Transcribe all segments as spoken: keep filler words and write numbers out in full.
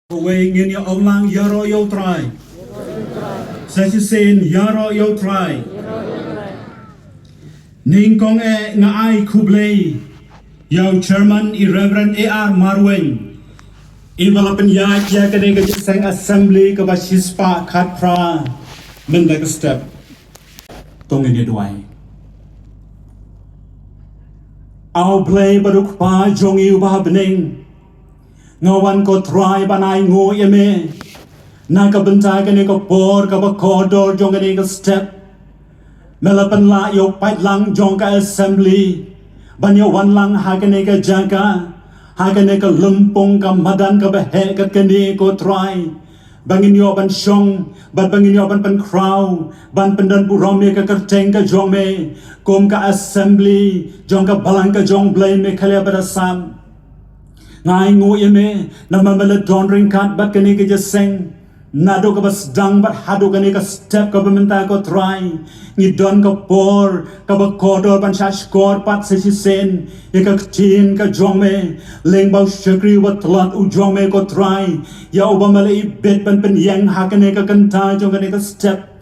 Kawei ngin ïa ong lang ïaroh ïa U Trai. Sa shisien ïaroh ïa U Trai. Nyngkong eh nga ai khublei ïa u chairman i Reverend A R Marwein, iba la pynïaid ïa kane ka jingïaseng assembly kaba shispah khatphra mynta ka step. To ngin ïa duwai. A U Blei bad U Kpa jong ngi uba ha bneng, nga wan ko Trai ban ainguh ïa me na ka bynta kane ka por kaba kordor jong kane ka step. Me la pynlah ïa u paidlang jong ka assembly ban ïa wan lang ha kane ka jaka, ha kane ka lympung ka madan kaba heh kat kane ko Trai, ba ngin ïoh ban shong bad ba ngin ïoh ban pynkhraw, ban pyndon burom ïa ka kyrteng ka jong me kum ka assembly jong ka balang ka jong U Blei Meghalaya bad Assam. Nga ainguh ïa me namar me la don ryngkat bad kane ka jingïaseng naduh kaba sdang bad haduh kane ka step kaba mynta ko Trai. Ngi don ka por kaba kordor ban shahshkor pat sa shisien ïa ka ktien ka jong me, lyngba u shakri uba tlot u jong me ko Trai, ïa uba me la ibit ban pynïeng ha kane ka kynta jong kane ka step.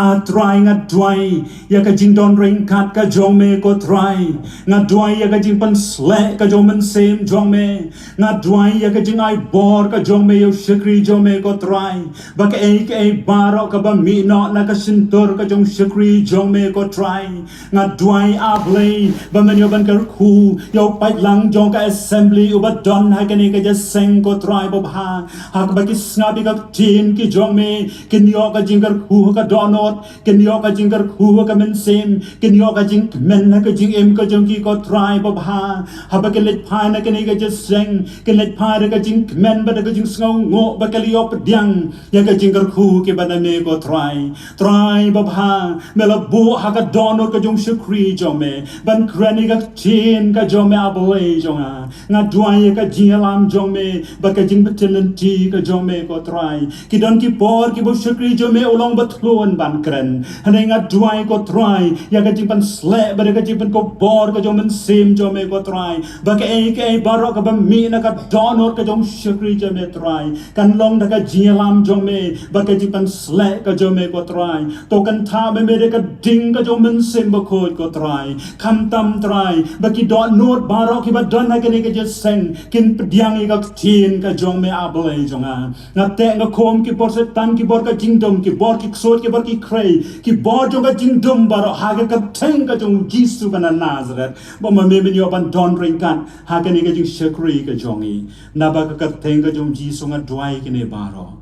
A Trai, nga duwai ïa ka jingdon ryngkat ka jong me ko Trai. Nga duwai ïa ka jingpynsleh ka jong u Mynsiem jong me. Nga duwai ïa ka jingai bor ka jong me ïa u shakri jong me ko Trai, ba kaei kaei baroh kaba mih noh na ka shyntur ka jong u shakri jong me ko Trai. Nga duwai, A Blei, ba men ïoh ban kyrkhu ïa u paidlang jong ka assembly uba don ha kane ka jingïaseng ko Trai babha, ha kaba ki sngap ïa ka ktien ka jong me, kin ïoh ka jingkyrkhu ha ka dohnud, kin ïoh ka jingkyrkhu ha ka mynsiem, kin ïoh ka jingkmen ha ka jingim ka jong ki ko Trai babha. Haba kin leit phai na kane ka jingïaseng, kin leit phai da ka jingkmen bad da ka jingsngewnguh ba ki la ïoh pdiang ïa ka jingkyrkhu kaba na me ko Trai. Trai babha, me la buh ha ka dohnud ka jong u shakri jong me ban kren ïa ka ktien ka jong me, A Blei jong nga. Nga duwai ïa ka jingïalam jong me bad ka jingbtin lynti ka jong me ko Trai. Ki don ki por kiba u shakri jong me u long ba thlun ban kren. Hynrei nga duwai ko Trai ïa ka jingpynsleh bad ïa ka jingpynkupbor ka jong u Mynsiem jong me ko Trai, ba kaei kaei baroh kaba mih na ka dohnud ka jong u shakri jong me Trai, kan long da ka jingïalam jong me bad ka jingpynsleh ka jong me ko Trai. To kyntha me me da ka ding ka jong u Mynsiem Bakhuid ko Trai. Khamtam Trai, ba ki dohnud baroh kiba don ha kane ka jingïaseng kin pdiang ïa ka ktien ka jong me, A Blei jong nga. Nga teh nga khum ki bor Soitan, ki bor ka jingdum, ki bor ki ksuid, ki bor ki khrei, ki bor jong ka jingdum baroh, ha ka kyrteng ka jong u Jisu ba na Nasareth, ba ma me men ïoh ban don ryngkat ha kane ka jingshakri ka jong ngi. Naba ka kyrteng ka jong u Jisu nga duwai kine baroh.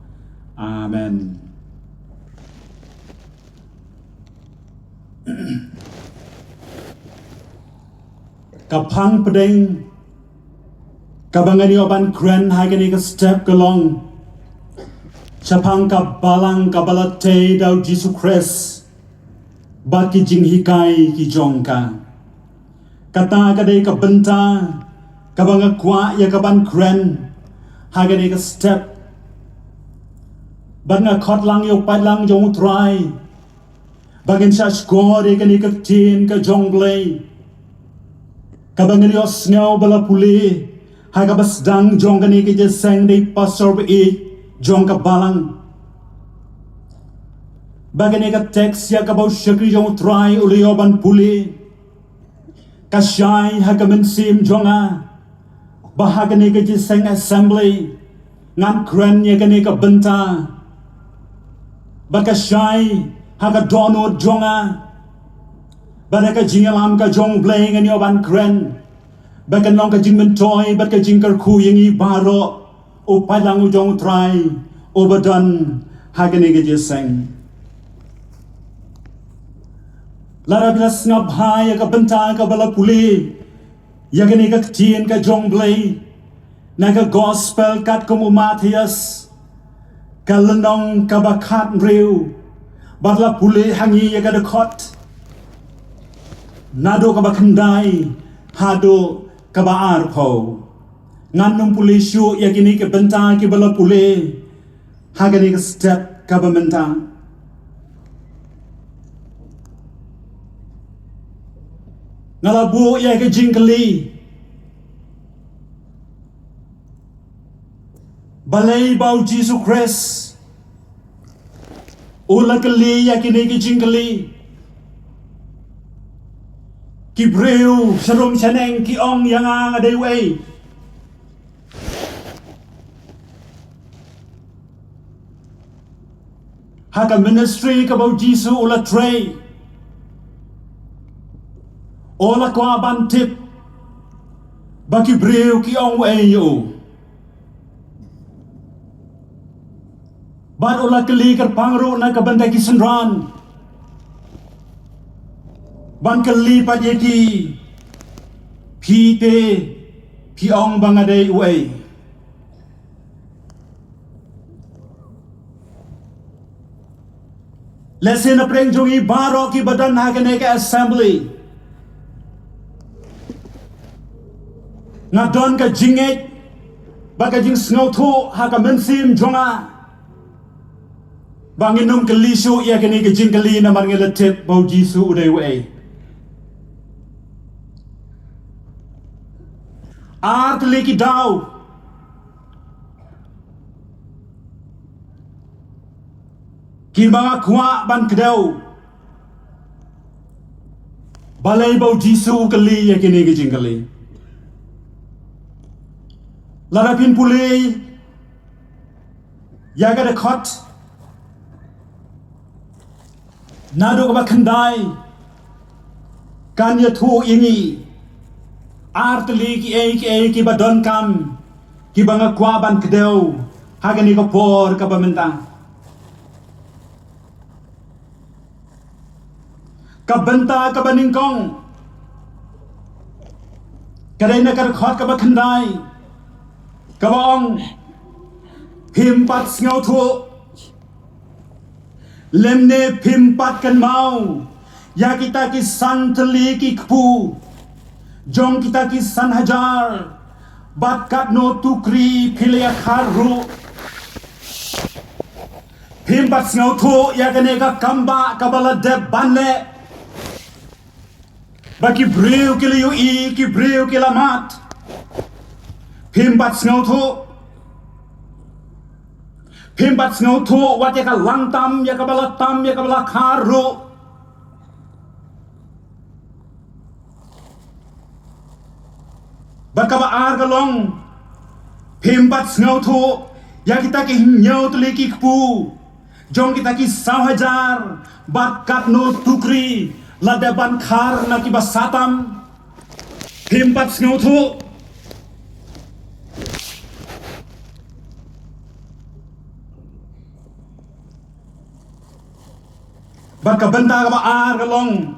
Amen. Ka phang pdeng kaba ngan ïoh ban kren ha kane ka step ka long shaphang ka balang kaba la tei da u Jisu Khrist bad ki jinghikai ki jong ka. Kata ka dei ka bynta kaba nga kwah ïa ka ban kren ha kane ka step. Bad nga khot lang ïa u paidlang jong u Trai ba ngin shahshkor ïa kane ka ktien ka jong u Blei, kaba ngin ïohsngew ba la pule ha kaba sdang jong kane ka jingïaseng da i pastor ba ïeit jong ka balang. Ba kane ka text ïa kaba u shakri jong u Trai u la ïoh ban pule, ka shai ha ka mynsiem jong nga ba ha kane ka jingïaseng assembly ngan kren ïa kane ka bynta. Ba ka shai ha ka dohnud jong nga ba da ka jingïalam ka jong u Blei ngan ïoh ban kren, ba kan long ka jingmyntoi bad ka jingkyrkhu ïa ngi baroh, u paidlang u jong u Trai uba don ha kane ka jingïaseng. Lada phi la sngap bha ïa ka bynta kaba la pule ïa kane ka ktien ka jong u Blei na ka gospel katkum u Mathaios, ka lynnong kaba khathynriew, bad la pule ha ngi ïa ka dkhot naduh kaba khyndai haduh kaba arphew. Ngan nym pule shuh ïa kine ki bynta kiba la pule ha kane ka step kaba mynta. Nga la buh ïa ka jingkylli Balei ba u Jisu Khrist u la kylli ïa kine ki jingkylli? Ki briew sharum shaneng ki ong ïa nga, nga dei uei? Ha ka ministry kaba u Jisu u la trei, u la kwah ban tip ba ki briew ki ong uei ïa u. Bad u la kylli kyrpang ruh na ka bynta ki synran, ban kylli pat ïa ki, phi te, phi ong ba nga dei uei? Lehse na pdeng jong ngi baroh kiba don ha kane ka assembly, nga don ka jingngeit bad ka jingsngewthuh ha ka mynsiem jong nga ba ngin ym kylli shuh ïa kane ka jingkylli namar ngi la tip ba u Jisu u dei uei. Ar tylli ki daw kiba nga kwah ban kdew. Balei ba u Jisu u kylli ïa kine ki jingkylli? Lada phin pule ïa ka dkhot naduh kaba khyndai, kan ïathuh ïa ngi ar tylli kiei kiei kiba donkam, kiba nga kwah ban kdew ha kane ka por kaba mynta. Ka bynta kaba nyngkong ka dei na ka dkhot kaba khyndai, kaba ong, phim pat sngewthuh lymne phim pat kynmaw ïa kita ki san tylli ki kpu jong kita ki san hajar bad katno tukri phi la ïakhar ruh. Phim pat sngewthuh ïa kane ka kambah kaba la dep ban leh, ba ki briew ki la ïohi, ki briew ki la mad. Phim pat sngewthuh. Phim pat sngewthuh wat ïa ka lang tam, ïa kaba la tam, ïa kaba la khar ruh. Bad kaba ar ka long, phim pat sngewthuh ïa kita ki hynñiew tylli ki kpu jong kita ki saw hajar bad katno tukri la dep ban khar na kiba sah tam. Phim pat sngewthuh. Bad ka bynta kaba ar ka long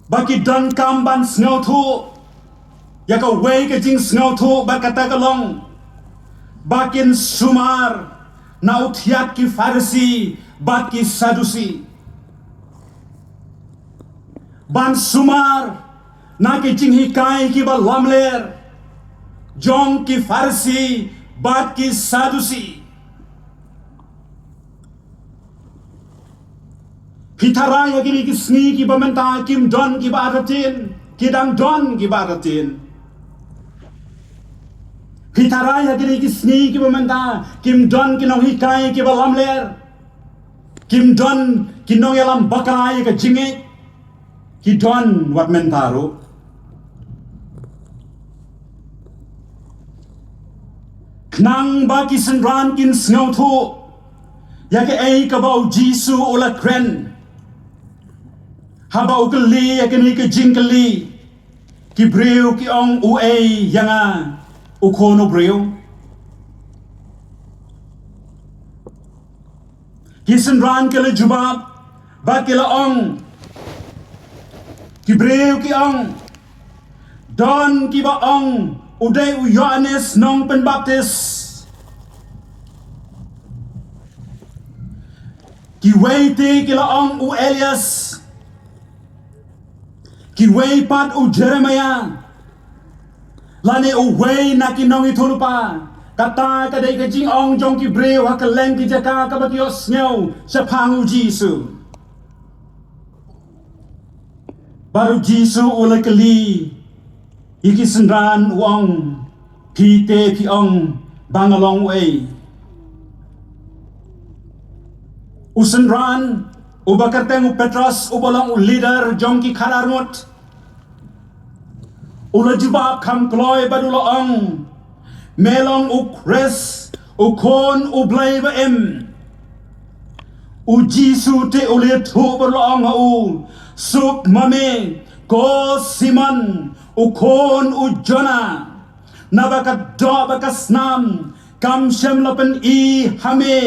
ba ki donkam ban sngewthuh ïa kawei ka jingsngewthuh, bad kata ka long ba kin sumar na u thiat ki Pharisi bad ki Sadusi. Ban sumar na ki jinghikai kiba lamler jong ki Pharisi bad ki Sadusi. Phi tharai ha kine ki sngi kiba mynta kim don kiba artatien, ki dang don kiba artatien. Phi tharai ha kine ki sngi kiba mynta kim don ki nonghikai kiba lamler, kim don ki nongïalam bakla ïa ka jingngeit, ki don wat mynta ruh. Khnang ba ki synran kin sngewthuh ïa kaei kaba u Jisu u la kren haba u kylli ïa kine ki jingkylli, ki briew ki ong uei ïa nga, u Khun u briew? Ki synran ki la jubab bad ki la ong, ki briew ki ong, don kiba ong u dei u Ïoannis Nongpynbaptis. Kiwei te ki la ong u Elias. Kiwei pat u Jeremiah, lane uwei na ki nongïathuhlypa. Kata ka dei ka jingong jong ki briew ha kylleng ki jaka kaba ki ïohsngew shaphang u Jisu. Bad u Jisu u la kylli ïa ki synran u ong, Phi te phi ong ba nga long uei? U synran uba kyrteng u Petros, uba long u leader jong ki khadar ngut, u la jubab kham kloi bad u la ong, me long u Khrist, u Khun u Blei ba im. U Jisu te u la ïathuh bad u la ong ha u, suk ma me, ko Simon, u khun u Jona. Naba ka doh bad ka snam kam shym la pyni ha me,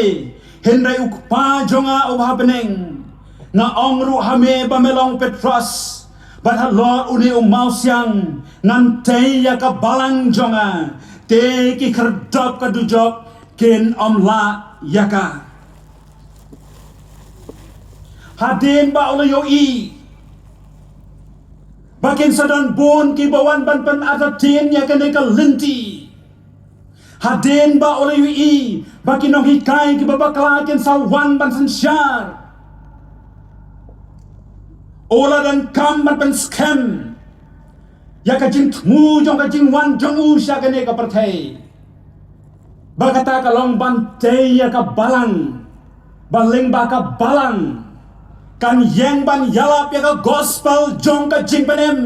hynrei u Kpa jong nga uba ha bneng. Nga ong ruh ha me ba me long Petros, bad halor une u mawsiang ngan tei ïa ka balang jong nga, te ki khyrdop ka dujok kin ym lah ïa ka. Hadien ba u la ïohi ba kin sa don bun kiba wan ban pynartatien ïa kane ka lynti, hadien ba u la ïohi ba ki nonghikai kiba bakla kin sa wan ban synshar, u la donkam ban pynskhem ïa ka jingthmu jong ka jingwan jong u sha kane ka pyrthei. Ba kata ka long ban tei ïa ka balang, ba lyngba ka balang kan ïeng ban ïalap ïa ka gospel jong ka jingpynim,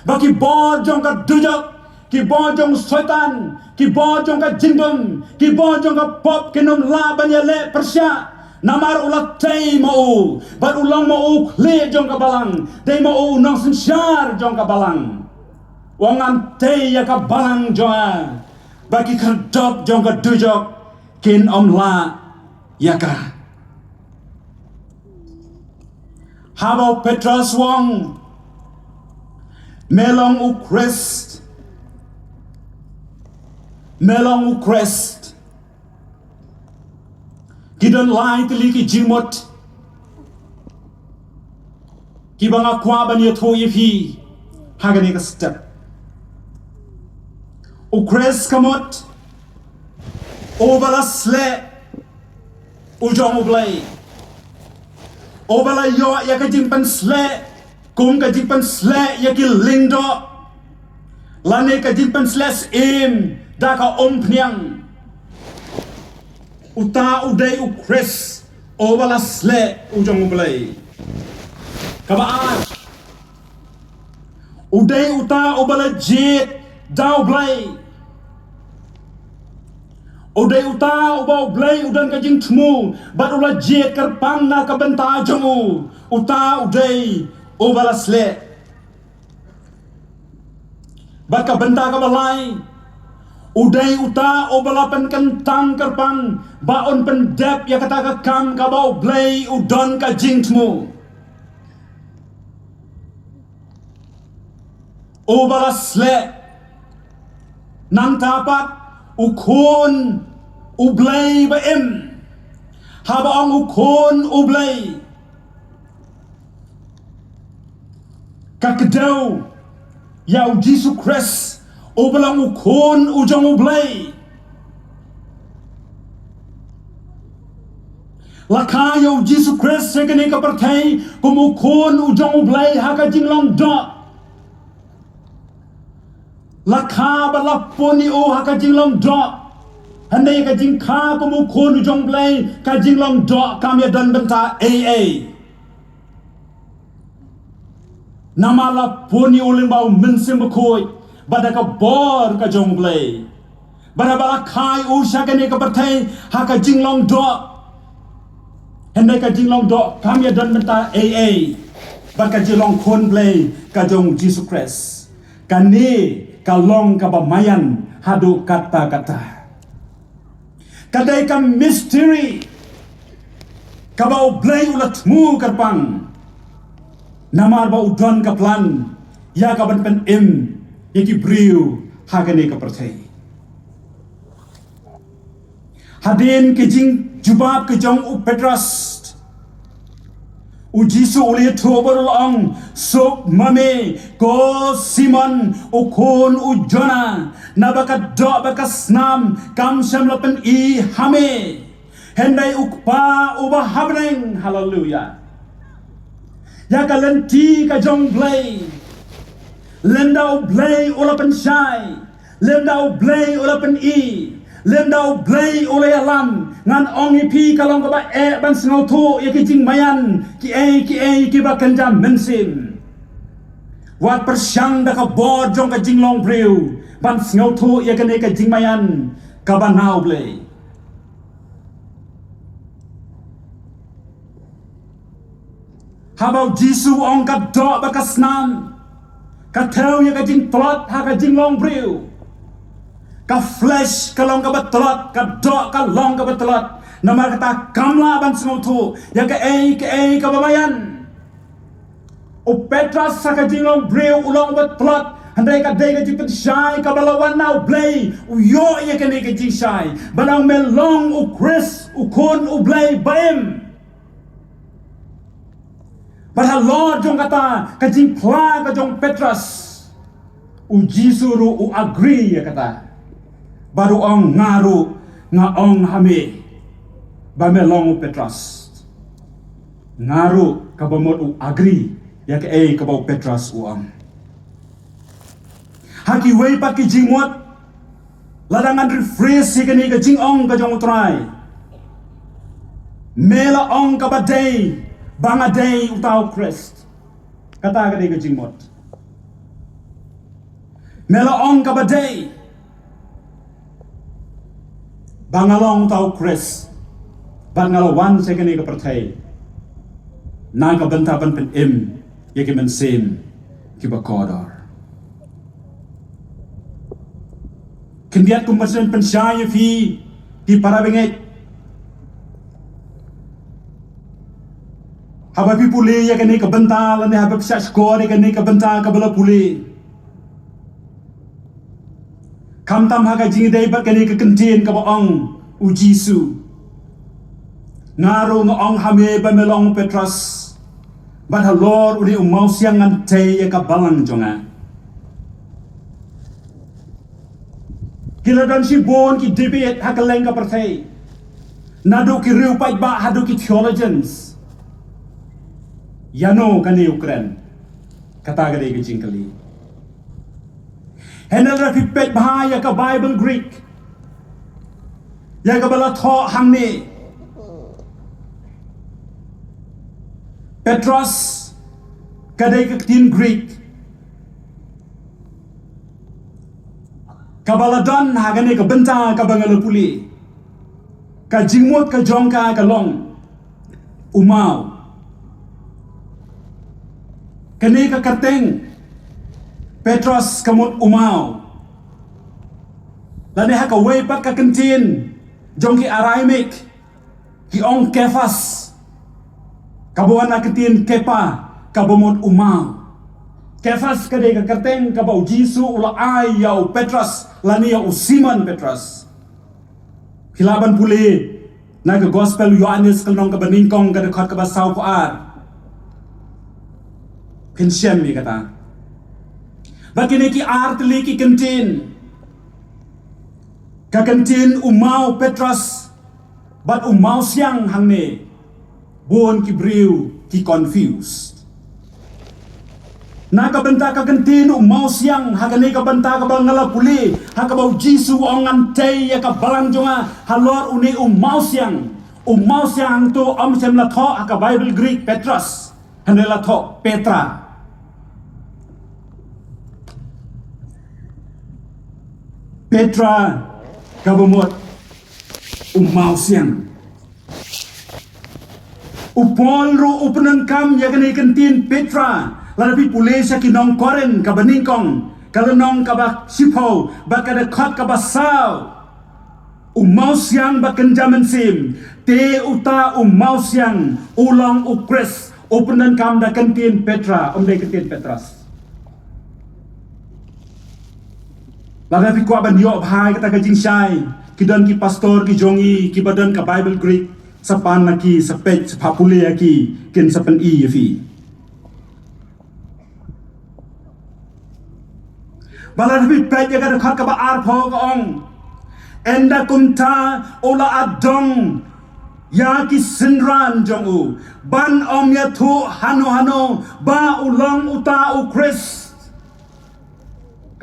ba ki bor jong ka dujok, ki bor jong Soitan, ki bor jong ka jingdum, ki bor jong ka pop kin ym lah ban ïaleh pyrshah. Namar u la tei ma u, bad u long ma u khlieh jong ka balang, dei ma u u nongsynshar jong ka balang. U ong, ngan tei ïa ka balang jong nga, ba ki khyrdop jong ka dujok kin ym lah ïa ka. Haba u Petros u ong, me long u Khrist, me long u Khrist, ki don lai tylli ki jingmut kiba nga kwah ban ïathuh ïa phi ha kane ka step. U Khrist ka mut uba la sleh u jong U Blei, uba la ïoh ïa ka jingpynsleh kum ka jingpynsleh ïa ki lyngdoh, lane ka jingpynsleh syiem da ka umphniang. Uta u dei u Khrist uba la sleh u jong U Blei. Kaba ar, u dei uta uba la jied da U Blei. U dei uta uba U Blei u don ka jingthmu bad u la jied kyrpang na ka bynta jong u. Uta u dei uba la sleh. Bad ka bynta kaba lai, u dei uta uba la pynkyntang kyrpang ba un pyndep ïa kata ka kam kaba U Blei u don ka jingthmu. Uba la sleh, nangta pat u Khun U Blei ba im. Haba ong u Khun U Blei, ka kdew ïa u Jisu Khrist uba long u Khun u jong U Blei. La kha ïa u Jisu Khrist sha kane ka pyrthei kum u Khun u jong U Blei ha ka jinglong doh. La kha bad la pun ïa u ha ka jinglong doh. Hynrei ka jingkha kum u Khun u jong U Blei, ka jinglong doh kam ïadon bynta ei ei. Namar la pun ïa u lyngba u Mynsiem Bakhuid bad da ka bor ka jong U Blei. Bad haba la kha ïa u sha kane ka pyrthei ha ka jinglong doh, hynrei ka jinglong doh kam ïadon bynta ei ei bad ka jinglong khun Blei ka jong u Jisu Khrist. Kane ka long kaba maïan haduh katta katta. Ka dei ka mystery kaba U Blei u la thmu kyrpang, namar ba u don ka plan ïa ka ban pynim ïa ki briew ha kane ka pyrthei. Hadien ka jingjubab ka jong u Petros, u Jisu u la ïathuh bad u la ong, suk ma me ko Simon u khun u Jona, naba ka doh bad ka snam kam shym la pyni ha me, hynrei u Kpa uba ha bneng. Haleluya. Ïa ka lynti ka jong U Blei, lynda U Blei u la pynshai, Lymda U Blei u la pyni, lymda U Blei u la ïalam, ngan ong ïa phi ka long kaba eh ban sngewthuh ïa ki jingmaïan kiei kiei kiba kynja mynsiem. Wat pyrshang da ka bor jong ka jinglong briew ban sngewthuh ïa kane ka jingmaïan kaba na U Blei. Haba U Jisu u ong ka doh bad ka snam, ka thew ïa ka jingtlot ha ka jinglong briew. Ka flesh ka long kaba tlot, ka doh ka long kaba tlot. Namar kata kam lah ban sngewthuh ïa kaei kaei kaba maïan. U Petros ha ka jinglong briew u long uba tlot, hynrei ka dei ka jingpynshai kaba la wan na U Blei, u ïoh ïa kane ka jingshai. Ba nang me long U Khrist, U Khun U Blei ba im. Bad halor jong kata ka jingphla ka jong Petros, U Jisu ruh u agree ïa kata. Bad u ong, nga ruh nga ong ha me ba me long U Petros. Nga ruh kaba mut u agree ïa kaei kaba u Petros u ong. Ha kiwei pat ki jingmut, lada ngan rephrase ïa kane ka jingong ka jong U Trai, me la ong kaba dei ba nga dei uta U Khrist. Kata ka dei ka jingmut. Me la ong kaba dei ba nga long uta U Khrist, bad nga la wan sha kane ka pyrthei na ka bynta ban pynim ïa ki mynsiem kiba kordor. Khyndiat kumba shen pynshai ïa phi ki para bangeit. Haba phi pule ïa kane ka bynta lane haba phi shah shkor ïa kane ka bynta kaba la pule, khamtam ha ka jingïadei bad kane ka kyntien kaba ong U Jisu, nga ruh nga ong ha me ba me long Petros, bad halor une u mawsiang ngan tei ïa ka balang jong nga. Ki la don shibun ki debate ha kylleng ka pyrthei, naduh ki riew paidbah haduh ki theologians. Ïano kane u kren? Kata ka dei ka jingkylli. Hynrei lada phi peit bha ïa ka Bible Greek, ïa kaba la thoh hangne, Petros ka dei ka ktien Greek kaba la don ha kane ka bynta kaba nga la pule. Ka jingmut ka jong ka ka long u maw. Kane ka kyrteng Petros ka mut u maw. Lane ha kawei pat ka kyntien jong ki Aramaic ki ong Kephas, kaba wan na ka ktien Kepha, kaba mut u maw. Kephas ka dei ka kyrteng kaba U Jisu u la ai ïa u Petros, lane ïa u Simon Petros. Phi lah ban pule na ka Gospel u Ïohannes ka lynnong kaba nyngkong ka dkhot kaba saw phew ar. Phin shem ïa kata. Ba kine ki ar tylli ki kyntien, ka kyntien u maw Petros bad u mawsiang hangne, bun ki briew ki confused. Na ka bynta ka kyntien u mawsiang, ha kane ka bynta kaba nga la pule, ha kaba U Jisu u ong ngan tei ïa ka balang jong nga halor une u mawsiang. U mawsiang hangto ym shym la thoh ha ka Bible Greek Petros, hynrei la thoh Petra. Petra kaba mut u mawsiang. U Paul ruh u pyndonkam ïa kane ka kyntien Petra, lada phi pule sha ki nong Korinth kaba nyngkong, ka lynnong kaba shiphew bad ka dkhot kaba saw. U mawsiang ba kynja mynsiem, te uta u mawsiang u long U Khrist, u pyndonkam da ka kyntien Petra, ym dei ka kyntien Petros. Lada phi kwah ban ïoh bha ïa kata ka jingshai, ki don ki pastor ki jong ngi kiba don ka Bible Greek, sa pan na ki, sa peit, sa pule ïa ki, kin sa pyni ïa phi. Ba lada phi peit ïa ka dkhot kaba arphew ka ong, ynda kumta u la adong ïa ki synran jong u ban ym ïathuh hano hano ba u long uta U Khrist.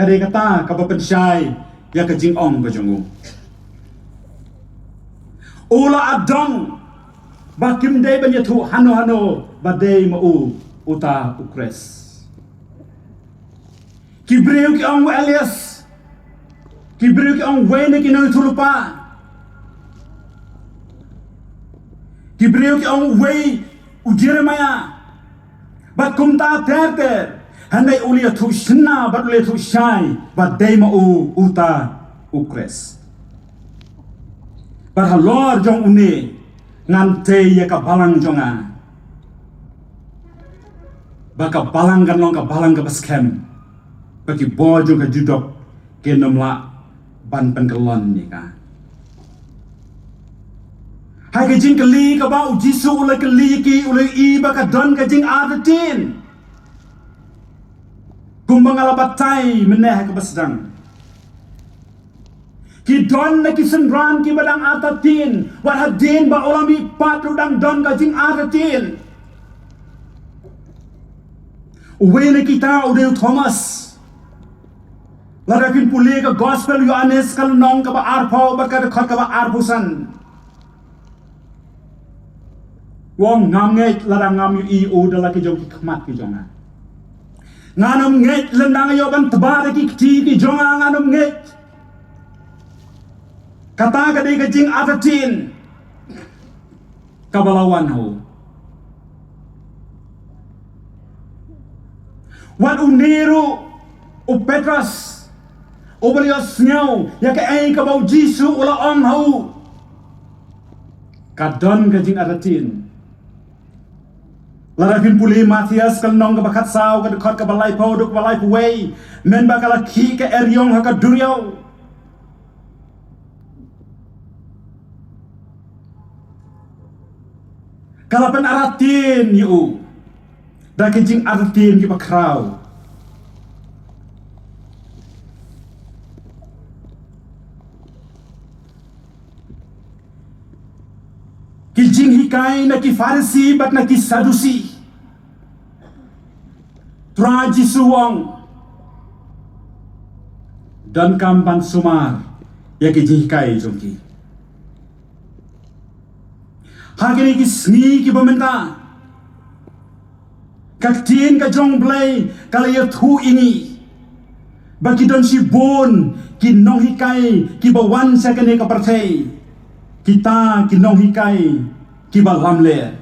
Ka dei kata kaba pynshai ïa ka jingong ka jong u. U la adong ba kim dei ban ïathuh hano hano ba dei ma u uta u Khrist. Ki briew ki ong u Elias. Ki briew ki ong wei na ki nongïathuhlypa. Ki briew ki ong wei u Jeremiah. Bad kumta ter ter. Hynrei u la ïathuh shynna bad u la ïathuh shai ba dei ma u uta u Khrist. Bad halor jong une ngan tei ïa ka balang jong nga. Ba ka balang kan long ka balang kaba skhem. Ba ki bor jong ka judok kin ym lah ban pynkyllon ïa ka. Ha ka jingkylli kaba u Jisu u la kylli ïa ki, u la ïohi ba ka don ka jingartatien. Kumba nga la batai mynne ha kaba sdang. Ki don na ki synran kiba dang artatien, wat hadien ba u la mihpat ruh dang don ka jingartatien. Uwei na kita u dei u Thomas. Lada phin pule ka Gospel u Ïohannes ka lynnong kaba arphew bad ka dkhot kaba arphew san. U ong ngam ngeit lada ngam ïohi u da la ki jong ki khmat ki jong nga. Ngan ym ngeit lada nga ïoh ban tba da ki kti ki jong nga, ngan ym ngeit. Kata ka dei ka jingartatien kaba la wan ha u. Wat une ruh u Petros uba la ïohsngew ïa kaei kaba u Jisu u la ong ha u. Ka don ka jingartatien. Lada phin pule Mathaios ka lynnong kaba khatsaw ka dkhot kaba laiphew haduh kaba laiphew wei, men ba ka la khih ka eriong ha ka duriaw. Ka la pynartatien ïa u da ki jingartatien kiba khraw. Ki jinghikai na ki Pharisi bad na ki Sadusi. Trai Jisu u ong, donkam ban sumar ïa ki jinghikai jong ki. Ha kine ki sngi kiba mynta, ka ktien ka jong u Blei ka la ïathuh ïa ngi ba ki don shibun ki nonghikai kiba wan sha kane ka pyrthei. Kita ki nonghikai kiba lamler.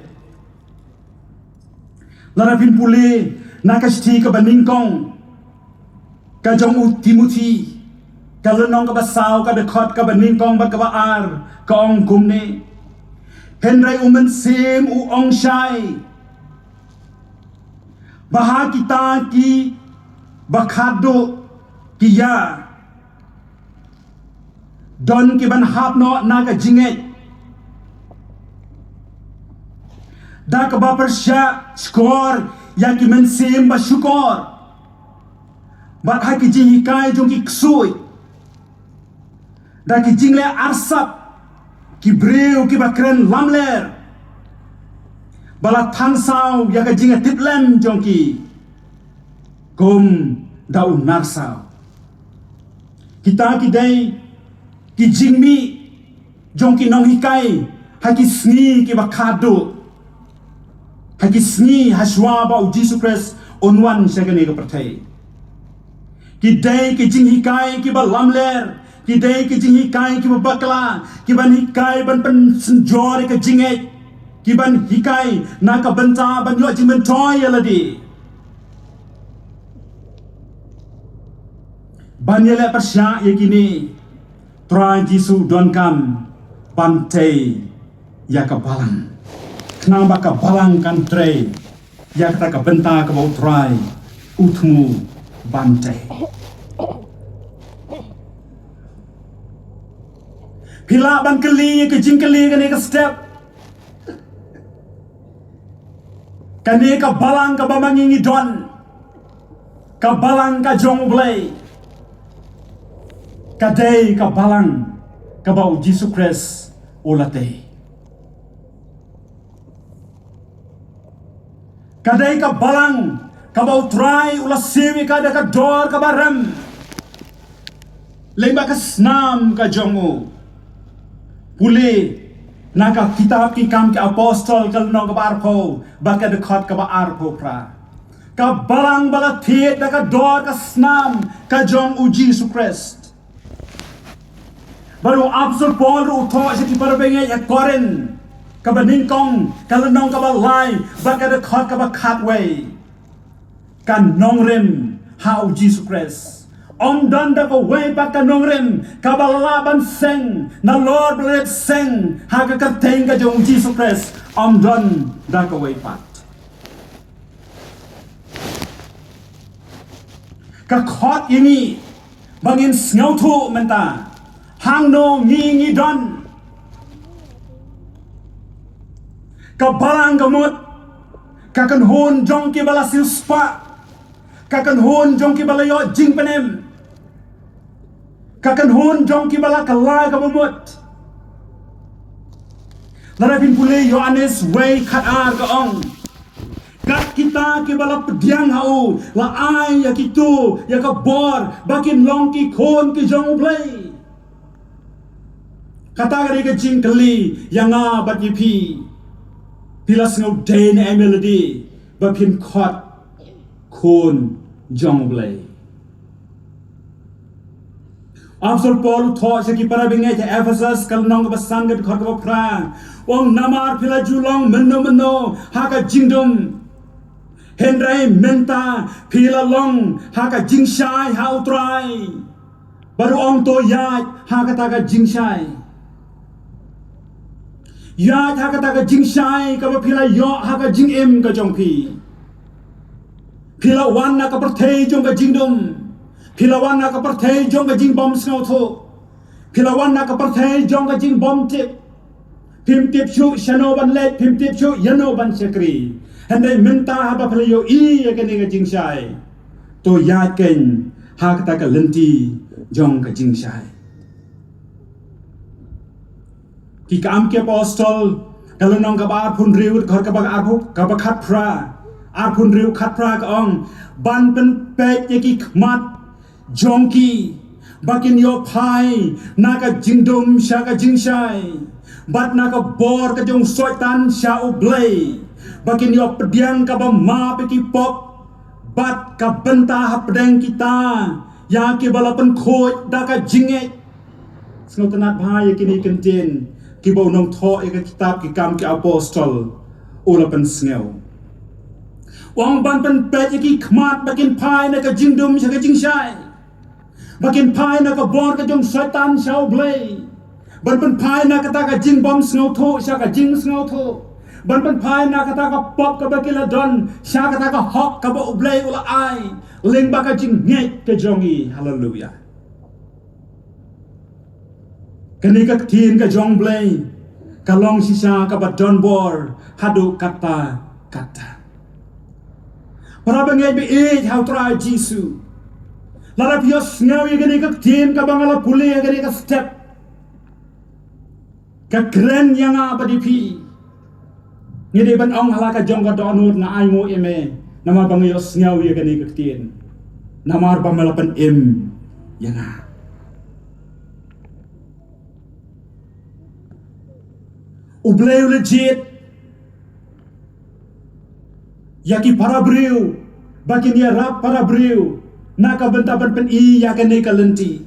Lada phin pule na ka shithi kaba nyngkong ka jong u Timothi, ka lynnong kaba saw, ka dkhot kaba nyngkong bad kaba ar, ka ong kumne. Hynrei u Mynsiem u ong shai ba ha kita kiba khadduh ki ïa don ki ban hap noh na ka jingngeit da kaba pyrshah shkor ïa ki mynsiem ba shukor, bad ha ki jinghikai jong ki ksuid da ki jingleh arsap, ki briew kiba kren lamler ba la tangsaw ïa ka jingïatiplem jong ki kum da u narsaw. Kita ki dei ki jingmih jong ki nonghikai ha ki sngi kiba khadduh, ha ki sngi hashwa ba u Jisu Khrist un wan sha kane ka pyrthei. Ki dei ki jinghikai kiba lamler, ki dei ki jinghikai kiba bakla, ki ban hikai ban pynsynjor ïa ka jingngeit, ki ban hikai na ka bynta ban ïoh jingmyntoi ïa lade. Ban ïaleh pyrshah ïa kine, Trai Jisu donkam ban tei ïa ka balang, khnang ba ka balang kan trei ïa kata ka bynta kaba u Trai u thmu ban tei. Phi lah ban kylli ïa ka jingkylli kane ka step. Kane ka balang kaba ma ngi ngi don, ka balang ka jong u Blei, ka dei ka balang kaba u Jisu Khrist u la tei. Ka dei ka balang kaba u Trai u la siew ïa ka da ka dor kaba rem. Lyngba ka snam ka jong u. Pule na ka kitab Ki Kam ki Apostol ka lynnong kaba arphew bad ka dkhot kaba arphew phra. Ka balang ba la thied da ka dor ka snam ka jong u Jisu Khrist. Bad u Apostol Paul ruh u thoh sha ki para bangeit ha Korinth kaba nyngkong ka lynnong kaba lai bad ka dkhot kaba khatwei. Ka nongrim ha u Jisu Khrist. Ym don da kawei pat ka nongrim kaba lah ban seng nalor ba la dep seng ha ka kyrteng ka jong u Jisu Khrist. Ym don da kawei pat. Ka khot ïa ngi ba ngin sngewthuh mynta hangno ngi ngi don. Ka balang ka mut, ka kynhun jong ki ba la siewspah, ka kynhun jong ki ba la ïoh jingpynim, ka kynhun jong ki ba la kylla kaba mut. Lada phin pule Ïoannis wei khatar ka ong, kat kita ki ba la pdiang ha u la ai ïa kito ïa ka bor ba kin long ki khun ki jong U Blei. Kata ka dei ka jingkylli ïa nga bad ïa phi. Phi la sngew dei ne em ïa lade ba phin khot khun jong U Blei? Apostol Paul u thoh sha ki para bangeit ha Ephesus ka lynnong kaba san ka dkhot kaba phra. U ong namar phi la ju long mynno mynno ha ka jingdum. Hynrei mynta phi la long ha ka jingshai ha U Trai. Bad u ong to ïaid ha kata ka jingshai. Ïaid ha kata ka jingshai kaba phi la ïoh ha ka jingim ka jong phi. Phi la wan na ka pyrthei jong ka jingdum. Phi la wan na ka pyrthei jong ka jingbym sngewthuh. Phi la wan na ka pyrthei jong ka jingbym tip. Phim tip shuh shano ban leit, phim tip shuh ïano ban shakri. Hynrei mynta haba phi la ïohi ïa kane ka jingshai, to ïaid kein ha kata ka lynti jong ka jingshai. Ki Kam ki Apostol ka lynnong kaba arphew hynriew, dkhot kaba arphew, kaba khatphra, arphew hynriew khatphra ka ong, ban pynpeit ïa ki khmat jong ki ba kin ïoh phai na ka jingdum sha ka jingshai, bad na ka bor ka jong Soitan sha U Blei, ba kin ïoh pdiang kaba map ïa ki pop bad ka bynta hapdeng kita ïa ki ba la pynkhuid da ka jingngeit. Sngewtynnat bha ïa kine ki ktien kiba u nongthoh ïa ka kitab Ki Kam ki Apostol u la pynsngew. U ong ban pynpeit ïa ki khmat ba kin phai na ka jingdum sha ka jingshai, ba kin phai na ka bor ka jong Soitan sha U Blei, ban pynphai na kata ka jingbym sngewthuh sha ka jingsngewthuh, ban pynphai na kata ka pop kaba ki la don sha kata ka hok kaba U Blei u la ai lyngba ka jingngeit ka jong ngi. Haleluia. Kane ka ktien ka jong U Blei ka long shisha kaba don bor haduh katta katta. Para bangeit ba ïeit ha U Trai Jisu, lada phi ïohsngew ïa kane ka ktien kaba nga la pule ha kane ka step, ka kren ïa nga bad ïa phi. Ngi dei ban ong ha la ka jong ka dohnud, nga ainguh ïa me namar ba nga ïohsngew ïa kane ka ktien, namar ba me la pynim ïa nga. U Blei u la jied ïa ki para briew ba kin ïarap para briew na ka bynta ban pyni ïa kane ka lynti.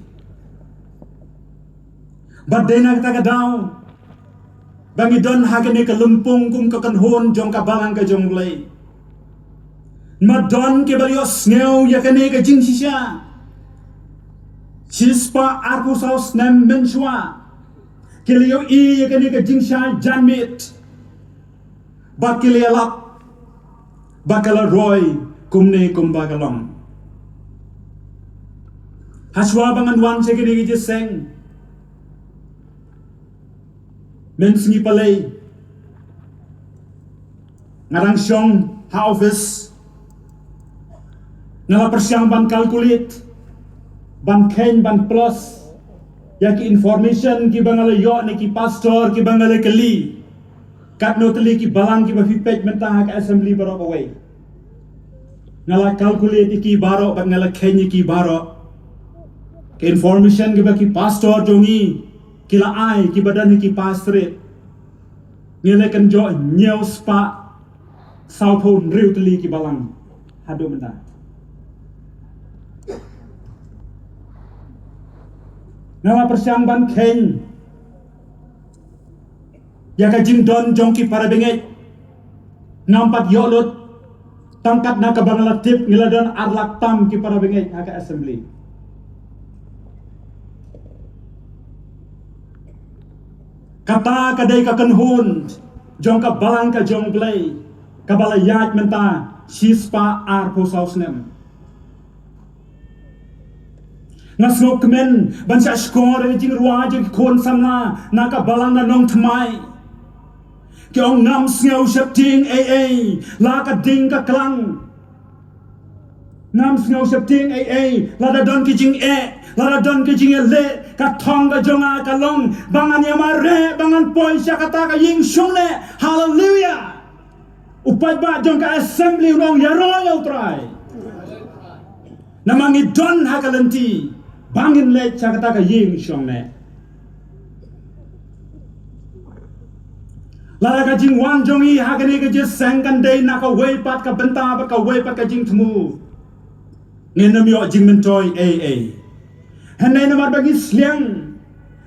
Bad dei na kata ka daw ba ngi don ha kane ka lympung kum ka kynhun jong ka balang ka jong U Blei. Ma don kiba la ïohsngew ïa kane ka jingshisha shispah arphew saw snem mynshuwa. Ki la ïohi ïa kane ka jingshai janmiet, bad ki la ïalap ba ka la roi kumne kumba ka long. Hashwa ba ngan wan sha kane ka jingïaseng, mynsngi palei nga dang shong ha office, nga la pyrshang ban calculate, ban kheiñ, ban plus ïa ki information kiba nga la ïoh na ki pastor kiba nga la kylli. Katno tylli ki balang kiba phi peit mynta ha ka assembly baroh kawei. Nga la calculate ïa ki baroh bad nga la kheiñ ïa ki baroh. Information kiba ki pastor jong ngi ki la ai, kiba don ha ki pastorate, ngi la kynjoh hynñiew spah sawphew hynriew tylli ki balang haduh mynta. Nga la pyrshang ban kheiñ ïa ka jingdon jong ki para bangeit. Ngam pat ïoh lut, tang kat na kaba nga la tip ngi la don ar lak tam ki para bangeit ha ka assembly. Kata ka dei ka kynhun jong ka balang ka jong U Blei kaba la ïaid mynta shispah arphew saw snem. Nga sngewkmen ban shah shkor ïa ka jingrwai jong ki khun samla na ka balang na Nongthymmai. Ki ong ngam sngew sheptieng ei ei, la ka ding ka klang. Ngam sngew sheptieng ei ei, lada don ki jingeh, lada don ki jingeh leh, ka thong ka jong nga ka long ba ngan ïa mareh, ba ngan poi sha kata ka ïing shong neh. Haleluia. U paidbah jong ka assembly u ong ïaroh ïa U Trai. Namar ngi don ha ka lynti ba ngin leit sha kata ka ïing shong neh. Lada ka jingwan jong ngi ha kane ka jingïaseng kan dei na kawei pat ka bynta bad kawei pat ka jingthmu, ngin ym ïoh jingmyntoi ei ei. Hynrei namar ba ngi sliang,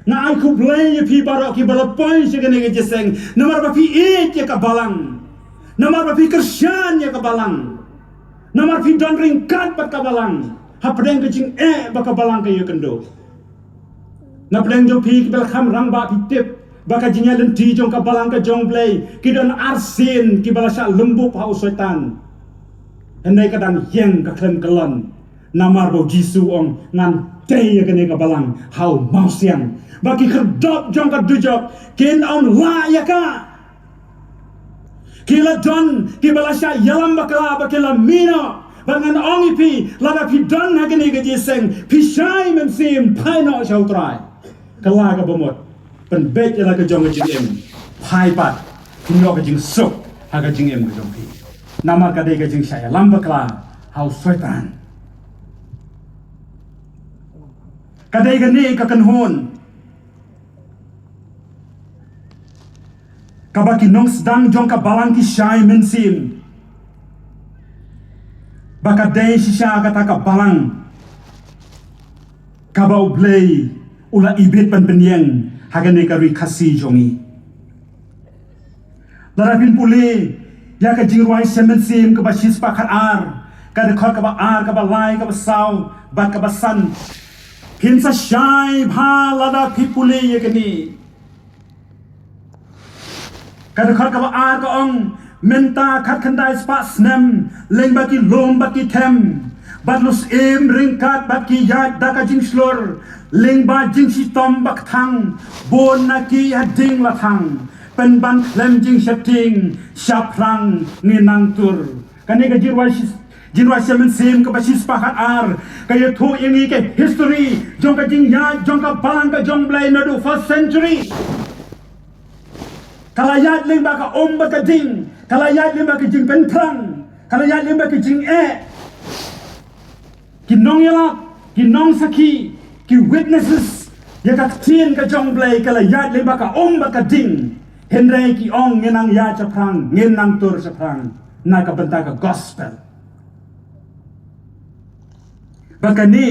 nga ai khublei ïa phi baroh kiba la poi sha kane ka jingïaseng, namar ba phi ïeit ïa ka balang, namar ba phi kyrshan ïa ka balang, namar phi don ryngkat bad ka balang hapdeng ka jingeh ba ka balang ka ïakynduh. Napdeng jong phi kiba la kham rangbah, phi tip ba ka jingïalynti jong ka balang ka jong U Blei ki don arsien kiba la shah lymbup ha u Soitan. Hynrei ka dang ïeng ka khlem kyllon. Namar ba U Jisu u ong ngan tei ïa kane ka balang ha u mawsiang, ba ki khyrdop jong ka dujok kin ym lah ïa ka. Ki la don kiba la shah ïalam bakla ba ki la mih noh. Bad ngan ong ïa phi, lada phi don ha kane ka jingïaseng, phi shai mynsiem, phai noh sha U Trai. Kylla kaba mut, pynbeit ïa la ka jong ka jingim, phai pat, phin ïoh ka jingsuk ha ka jingim ka jong phi. Namar ka dei ka jingshah ïalam bakla ha u Soitan. Ka dei kane ka kynhun kaba ki nongsdang jong ka balang ki shai mynsiem, ba ka dei shisha kata ka balang kaba U Blei u la ibit ban pynïeng ha kane ka ri Khasi jong ngi. Lada phin pule ïa ka Jingrwai Sem Mynsiem kaba shispah khatar, ka dkhot kaba ar, kaba lai, kaba saw bad kaba san, phin sa shai bha lada phi pule ïa kane. Ka dkhot kaba ar ka ong, mynta khatkhyndai spah snem, lyngba ki lum bad ki them, bad lus im ryngkat bad ki ïaid da ka jingshlur, lyngba jingshitom ba kthang, bun na ki ha ding la thang, pynban khlem jingsheptieng, shaphrang ngin nang tur. Kane ka Jingrwai shi-, Jingrwai Sem Mynsiem kaba shispah khatar, ka ïathuh ïa ngi ka history jong ka jingïaid jong ka balang ka jong U Blei naduh first century. Ka la ïaid lyngba ka um bad ka ding, ka la ïaid lyngba ka jingpynphrang, ka la ïaid lyngba ka jingeh. Ki nongïalap, ki nongsakhi, ki witnesses ïa ka ktien ka jong U Blei, ka la ïaid lyngba ka um bad ka ding. Hynrei ki ong ngin nang ïaid shaphrang, ngin nang tur shaphrang na ka bynta ka gospel. Bad kane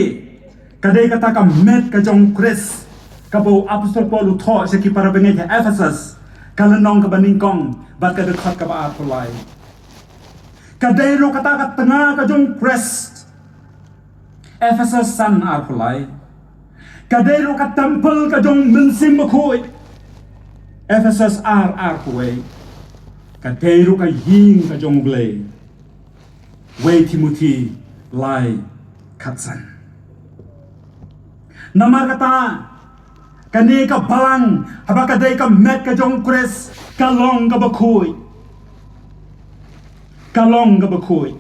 ka dei kata ka met ka jong U Khrist kaba u apostol Paul u thoh sha ki para bangeit ha Ephesus, ka lynnong kaba nyngkong bad ka dkhot kaba arphew lai. Ka dei ruh kata ka tnga ka jong U Khrist, Ephesus san arphew lai. Ka dei ruh ka templ ka jong U Mynsiem Bakhuid, Ephesus ar arphew wei. Ka dei ruh ka ïing ka jong U Blei, Wei Timothi lai khatsan. Namar kata, kane ka balang, haba ka dei ka met ka jong U Khrist, ka long kaba khuid. Ka long kaba khuid.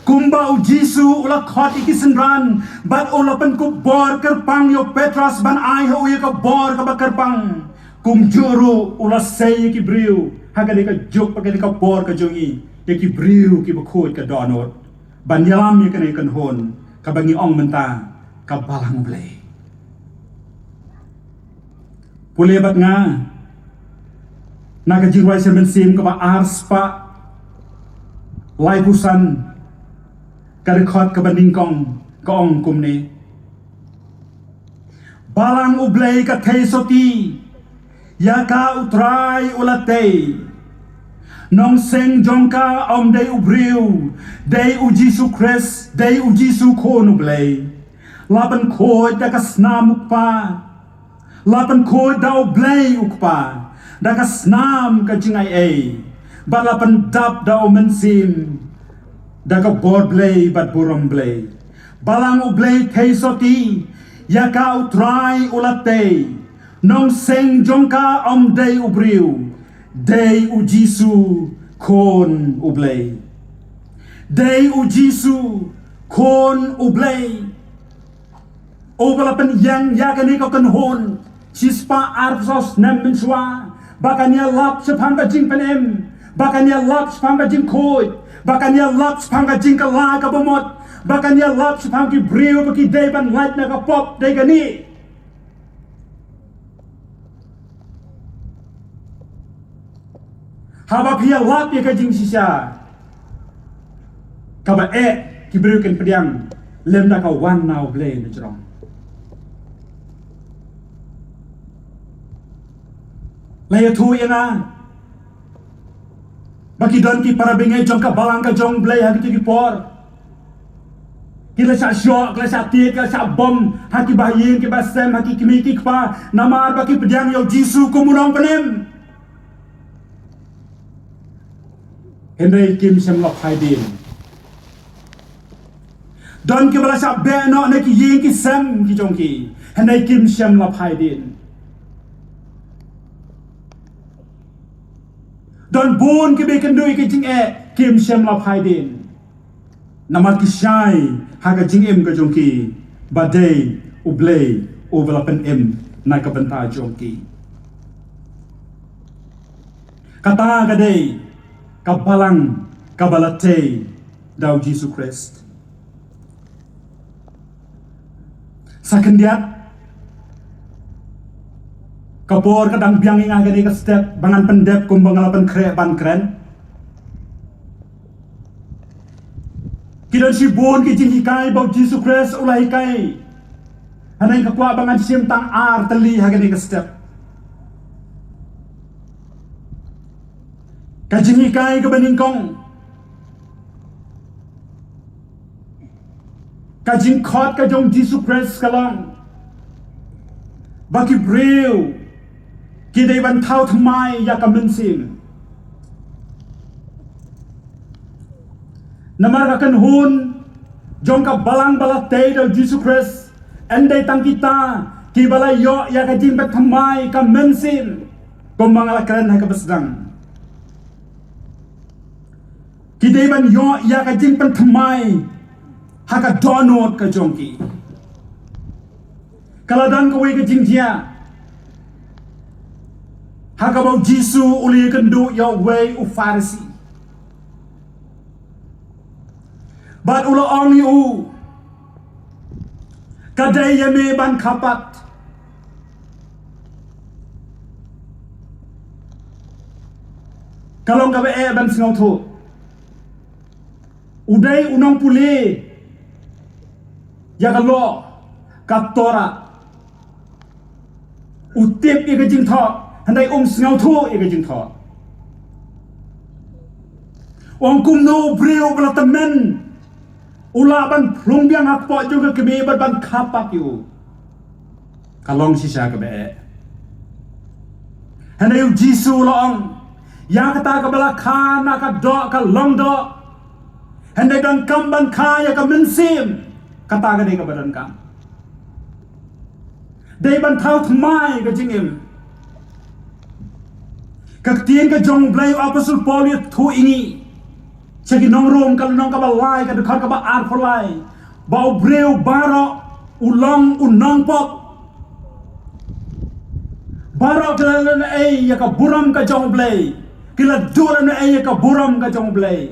Kumba U Jisu u la khot ïa ki synran, bad u la pynkup bor kyrpang ïa u Petros ban ai ha u ïa ka bor kaba kyrpang, kumjuh ruh u la sei ïa ki briew ha kane ka juk, ha kane ka por ka jong ngi, ïa ki briew kiba khuid ka dohnud, ban ïalam ïa kane ka kynhun kaba ngi ong mynta ka Balang U Blei. Pule bad nga na ka Jingrwai Sha Mynsiem kaba ar spah laiphew san, ka dkhot kaba nyngkong ka ong kumne: Balang U Blei ka thei sotti ïa ka U Trai u la tei. Nongseng jong ka ym dei u briew, dei U Jisu Khrist, dei U Jisu Khun U Blei. La pynkhuid da ka snam U Kpa, la pynkhuid da U Blei U Kpa da ka snam ka jingaiei, bad la pyndap da U Mynsiem da ka bor Blei bad burom Blei. Balang U Blei thei sotti ïa ka U Trai u la tei. Nongseng jong ka ym dei u briew, dei U Jisu Khun U Blei. Dei U Jisu Khun U Blei. Uba la pynïeng ïa kane ka kynhun shispah arphew saw snem mynshuwa, ba kan ïalap shaphang ka jingpynim, ba kan ïalap shaphang ka jingkhuid, ba kan ïalap shaphang ka jingkylla ka bamut, ba kan ïalap shaphang ki briew ba ki dei ban lait na ka pop dei kane. Haba phi ïalap ïa ka jingshisha, kaba eh ki briew kin pdiang lem da ka wan na U Blei na jrong. La ïathuh ïa nga ba ki don ki para bangeit jong ka Balang ka jong U Blei ha kito ki por. Ki la shah shoh, ki la shah tied, ki la shah bom ha ki bahaïing ki bahasem, ha ki kmie ki kpa, namar ba ki pdiang ïa U Jisu kum u nongpynim. Hynrei kim shym la phai dien. Don kiba la shah beh noh na ki ïing ki sem ki jong ki, hynrei kim shym la phai dien. Don bun kiba ïakynduh ïa ka jingeh, kim shym la phai dien. Namar ki shai ha ka jingim ka jong ki ba dei U Blei uba la pynim na ka bynta jong ki. Kata ka dei ka Balang kaba la tei da U Jisu Khrist. Sa khyndiat, ka por ka dang biang ïa nga ha kane ka step ba ngan pyndep kumba nga la pynkhreh ban kren. Ki don shibun ki jinghikai ba U Jisu Khrist u la hikai. Hynrei nga kwah ba ngan shim tang ar tylli ha kane ka step. Ka jinghikai kaba nyngkong, ka jingkhot ka jong U Jisu Khrist ka long ba ki briew ki dei ban thaw thymmai ïa ka mynsiem. Namar ka kynhun jong ka Balang ba la tei da U Jisu Khrist, ym dei tang kita kiba la ïoh ïa ka jingpynthymmai ka mynsiem kumba nga la kren ha kaba sdang. Ki dei ban ïoh ïa ka jingpynthymmai ha ka dohnud ka jong ki. Ka la don kawei ka jingjia ha kaba U Jisu u la ïakynduh ïa uwei u Pharisi. Bad u la ong ïa u, ka dei ïa me ban kha pat. Ka long kaba eh ban sngewthuh. U dei u nongpule ïa ka law, ka Torah. U tip ïa ka jingthoh, hynrei um sngewthuh ïa ka jingthoh. U ong kumno u briew ba la tymmen u lah ban phlung biang ha kpoh jong ka kmie bad ban kha pat ïa u. Ka long shisha kaba eh. Hynrei U Jisu u la ong, ïa kata kaba la kha na ka doh ka long doh. Hynrei donkam ban kha ïa ka mynsiem, kata ka dei kaba donkam. Dei ban thaw thymmai ka jingim. Ka ktien ka jong U Blei, u Apostol Paul u ïathuh ïa ngi sha ki nong Rom, ka lynnong kaba lai, ka dkhot kaba arphew lai, ba u briew baroh u long u nongpop. Baroh ki la lehnohei ïa ka burom ka jong U Blei, ki la duh lehnohei ïa ka burom ka jong U Blei.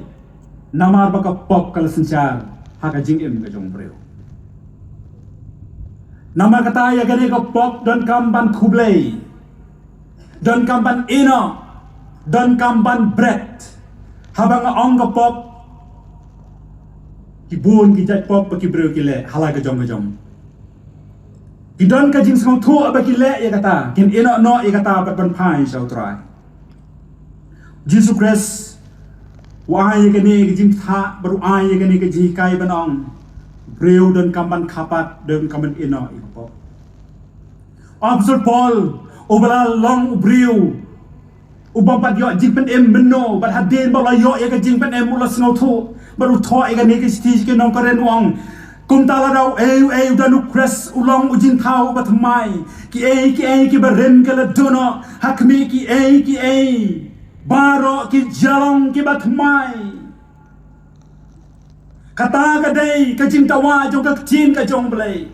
Namar ba ka pop ka la synshar ha ka jingim ka jong u briew. Namar kata ïa kane ka pop donkam ban khublei, donkam ban ïehnoh, donkam ban bret. Haba nga ong ka pop, ki bun ki jait pop ba ki briew ki leh ha la ka jong ka jong. Ki don ka jingsngewthuh ba ki leh ïa kata, kin ïehnoh noh ïa kata bad ban phai sha U Trai. Jisu Khrist u ai ïa kane ka jingthoh bad u ai ïa kane ka jinghikai ban ong, briew donkam ban kha pat, donkam ban ïehnoh ïa ka pop. Apostol Paul, uba la long u briew u bym pat ïoh jingpynim mynno, bad hadien ba la ïoh ïa ka jingpynim u la sngewthuh bad u thoh ïa kane ka shithi sha ki nong Korinth u ong, kumta lada uei uei u don u Khrist u long u jingthaw uba thymmai. Kiei kiei kiba rim ki la duh noh, ha khmih, kiei kiei baroh ki la long kiba thymmai. Kata ka dei ka jingdawa jong ka ktien ka jong U Blei,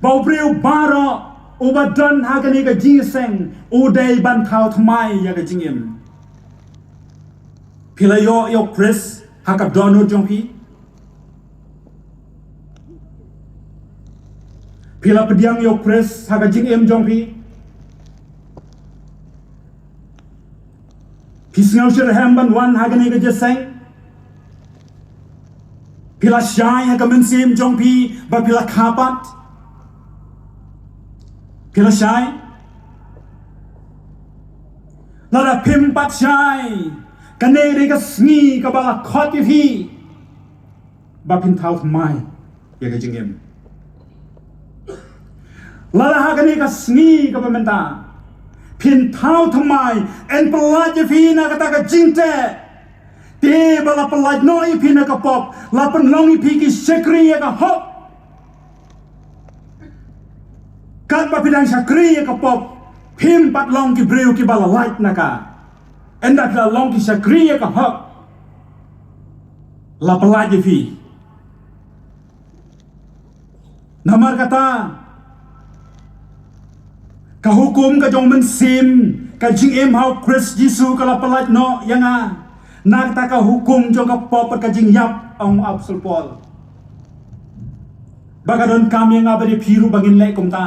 ba u briew baroh uba don ha kane ka jingïaseng u dei ban thaw thymmai ïa ka jingim. Phi la ïoh ïa u Khrist ha ka dohnud jong phi? Phi la pdiang ïa u Khrist ha ka jingim jong phi? Phi sngew shitrhem ban wan ha kane ka jingïaseng? Phi la shai ha ka mynsiem jong phi ba phi la kha pat? Phi la shai? Lada phim pat shai, kane ka dei ka sngi kaba la khot ïa phi ba phin thaw thymmai ïa ka jingim. Lada ha kane ka sngi kaba mynta phin thaw thymmai, yn pyllait ïa phi na kata ka jingteh. Te ba la pyllait noh ïa phi na ka pop, la pynlong ïa phi ki shakri ïa ka hok. Katba phi dang shakri ïa ka pop, phim pat long ki briew kiba la lait na ka. Ynda phi la long ki shakri ïa ka hok, la pyllait ïa phi. Namar kata, ka hukum ka jong u Mynsiem, ka jingim ha u Khrist Jisu ka la pyllait noh ïa nga na kata ka hukum jong ka pop bad ka jingïap, ong u Apostol Paul. Ba ka donkam ïa nga bad ïa phi ruh ba ngin leh kumta.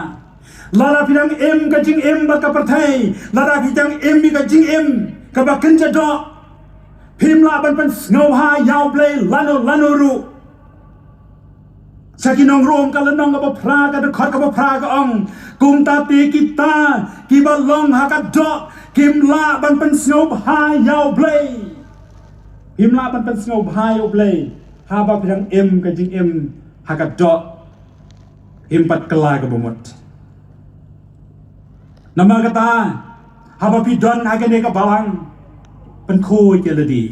Lada phi dang im ka jingim bad ka pyrthei, lada phi dang im ïa ka jingim kaba kynja doh, phim lah ban pynsngewbha ïa U Blei lano lano ruh. Sha ki nong Rom ka lynnong kaba phra, ka dkhot kaba phra ka ong, kumta te kita kiba long ha ka doh kim lah ban pynsngewbha ïa U Blei. Phim lah ban pynsngewbha ïa U Blei haba phi dang im ka jingim ha ka doh, phim pat kylla kaba mut. Namar kata, haba phi don ha kane ka balang, pynkhuid ïa lade.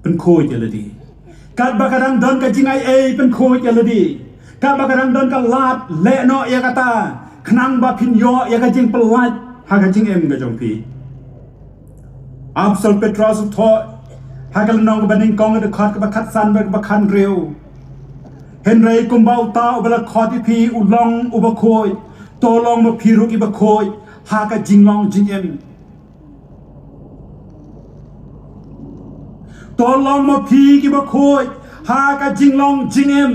Pynkhuid ïa lade. Katba ka dang don ka jingai ei, pynkhuid ïa lade. Katba ka dang don ka lad, leh noh ïa kata, khnang ba phin ïoh ïa ka jingpyllait ha ka jingim ka jong phi. Apostol Petros u thoh ha ka lynnong kaba nyngkong, ka dkhot kaba khatsan bad kaba khathynriew, hynrei kumba uta uba la khot ïa phi u long uba khuid, to long ma phi ruh kiba khuid ha ka jinglong jingim. To long ma phi kiba khuid ha ka jinglong jingim.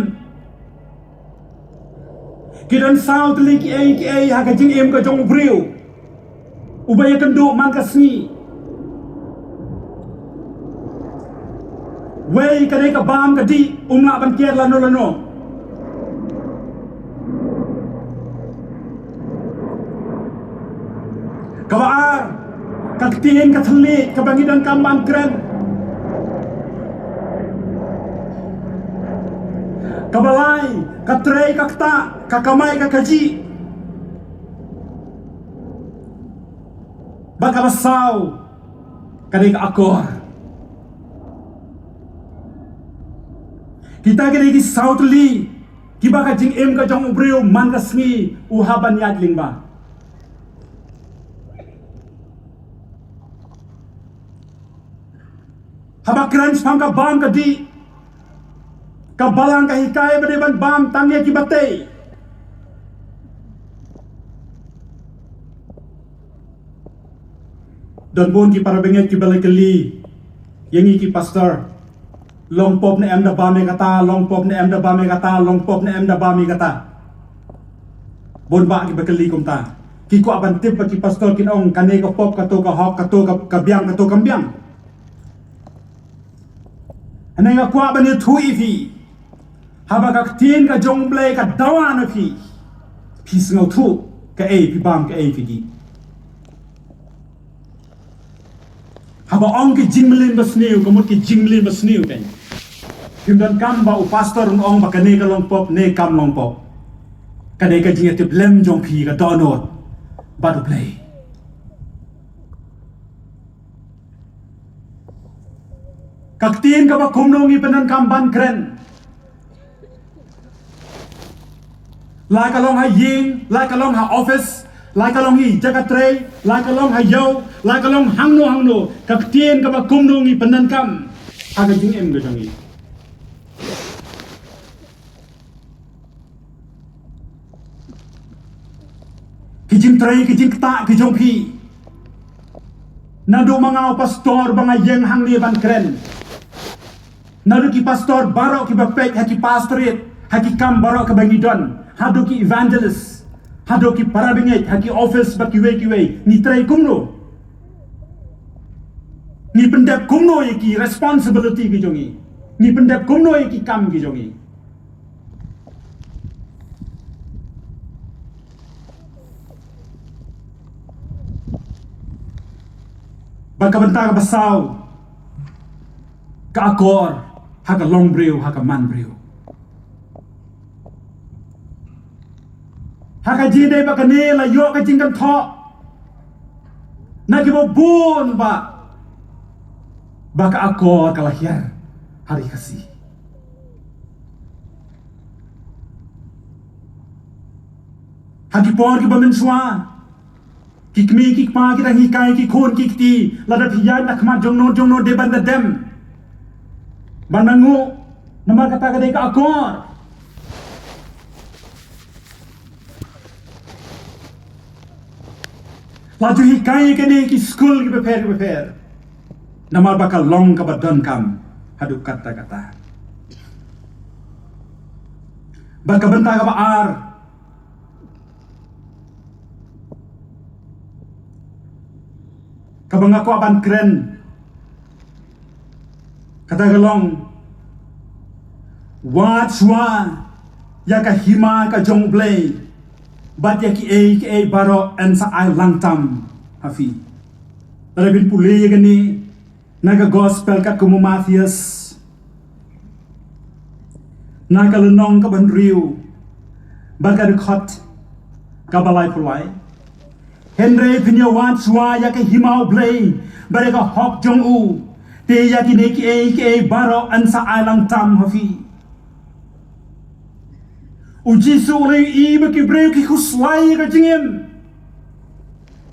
Ki don saw tylli kiei kiei ha ka jingim ka jong u briew uba ïakynduh man ka sngi. Wei ka dei ka bam ka dih, um lah ban ker lano lano. Kaba ar, ka ktien ka thylliej kaba ngi donkam ban kren. Kaba lai, ka trei ka ktah, ka kamai ka kajih. Bad kaba saw, ka dei ka akor. Kita ki dei ki saw tylli kiba ka jingim ka jong u briew man ka sngi u hap ban ïaid lyngba. Haba kren shaphang ka bam ka dih, ka balang ka hikai ba dei ban bam tang ïa kiba tei. Don bun ki para bangeit kiba la kylli ïa ngi ki pastor, long pop ne em da bam ïa kata, long pop ne em da bam ïa kata, long pop ne em da bam ïa kata. Bun bah kiba kylli kumta. Ki kwah ban tip ba ki pastor kin ong kane ka pop, kato ka hok, kato ka, ka biang, kato kam biang. Hangne nga kwah ban ïathuh ïa phi. Haba ka ktien ka jong U Blei ka dawa na phi, phi sngewthuh kaei phi bam, kaei phi dih. Haba ong ki jingmlien basniew, ka mut ki jingmlien basniew kein. Phim donkam ba u pastor un ong ba kane ka long pop, ne kam long pop. Ka dei ka jingïatiplem jong phi ka dohnud bad U Blei. Ka ktien kaba kumno ngi pyndonkam ban kren. La ka long ha ïing, la ka long ha office, la ka long ha jaka trei, la ka long ha ïew, la ka long hangno hangno, ka ktien kaba kumno ngi pyndonkam ha ka jingim ka jong ngi. Ki jingtrei, ki jingktah ki jong phi. Naduh ma nga u pastor ba nga ïeng hangne ban kren. Naduh ki pastor baroh kiba peit ha ki pastorate, ha ki kam baroh kaba ngi don, haduh ki evangelist, haduh ki parabangeit, ha ki office bad kiwei kiwei, ngi trei kumno? Ngi pyndep kumno ïa ki responsibility ki jong ngi? Ngi pyndep kumno ïa ki kam ki jong ngi? Bad ka bynta kaba saw, ka akor ha ka longbriew, ha ka manbriew. Ha ka jingdei ba kane la ïoh ka jingkynthoh na kiba bun ba, ba ka akor ka la hiar ha ri Khasi. Ha ki por kiba mynshuwa, ki kmie ki kpa ki dang hikai ki khun ki kti, lada phi ïaid na khmat jong no jong no dei ban da dem, ban da nguh, namar kata ka dei ka akor. La ju hikai ïa kane ki skul ki bapher ki bapher, namar ba ka long kaba donkam haduh katta katta. Bad ka bynta kaba ar, kaba nga kwah ban kren, kata ka long, wad shuwa ïa ka hima ka jong U Blei, bad ïa kiei kiei baroh yn sa ai lang tam ha phi. Lada phin pule ïa kane na ka gospel katkum u Mathaios, na ka lynnong kaba hynriew, bad ka dkhot kaba laiphew lai. Hynrei phin ïa wad shuwa ïa ka hima U Blei bad ïa ka hok jong u, te ïa kine kiei kiei baroh yn sa ai lang tam ha phi. U Jisu u la ïohi ba ki briew ki khuslai ïa ka jingim.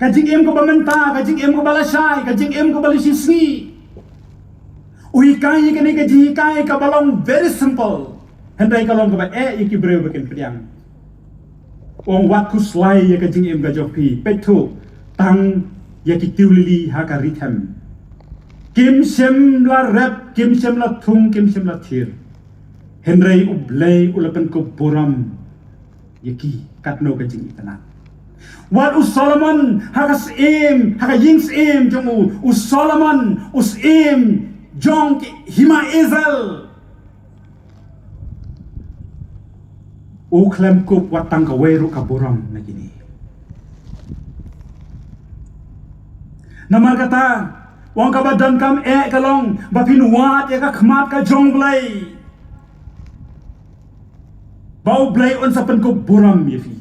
Ka jingim kaba mynta, ka jingim kaba lashai, ka jingim kaba la shisngi. U hikai ïa kane ka jinghikai kaba long very simple, hynrei ka long kaba eh ïa ki briew ba kin pdiang. U ong, wat khuslai ïa ka jingim ka jong phi, peit thuh tang ïa ki tiew lili ha ka ri them. Kim shym la rep, kim shym la thung, kim shym la thir, hynrei U Blei u la pynkup burom ïa ki katno ka jingitynnad. Wat u Solomon ha ka syiem, ha ka ïing syiem jong u, u Solomon u syiem jong ki hima Israel, u khlem kup wat tang kawei ruh ka burom na kine. Namar kata, u ong kaba donkam eh ka long ba phin wad ïa ka khmat ka jong U Blei, ba U Blei un sa pynkup burom ïa phi.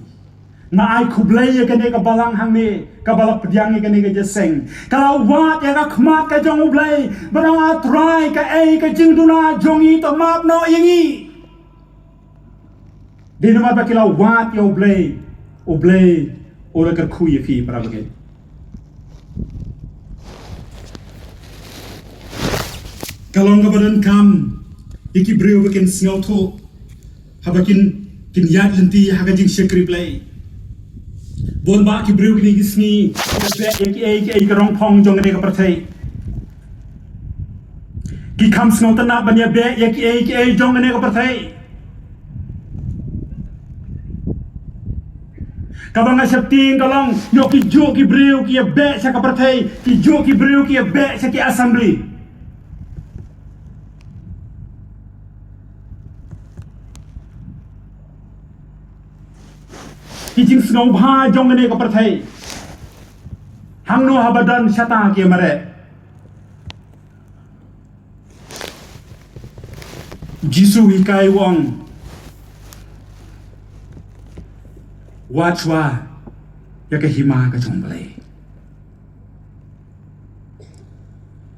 Nga ai khublei ïa kane ka balang hangne kaba la pdiang ïa kane ka jingïaseng. Ka la wad ïa ka khmat ka jong U Blei, ba nga Trai, kaei ka jingduna jong ngi to map noh ïa ngi. Dei namar ba ki la wad ïa U Blei, U Blei u la kyrkhu ïa phi para bangeit. Ka long kaba donkam ïa ki briew ba kin sngewthuh haba kin, kin ïaid lynti ha ka jingshakri Blei. Bun bah ki briew kine ki sngi ki beh ïa kiei kiei ka rong phong jong kane ka pyrthei. Ki kham sngewtynnad ban ïa beh ïa kiei kiei jong kane ka pyrthei. Kaba nga sheptieng ka long, ïoh ki juh ki briew ki ïa beh sha ka pyrthei, ki juh ki briew ki ïa beh sha ki assembly. Ki jingsngewbha jong kane ka pyrthei. Hangno haba don shata ki mareh. Jisu hikai u ong, wad shuwa ïa ka hima ka jong Blei.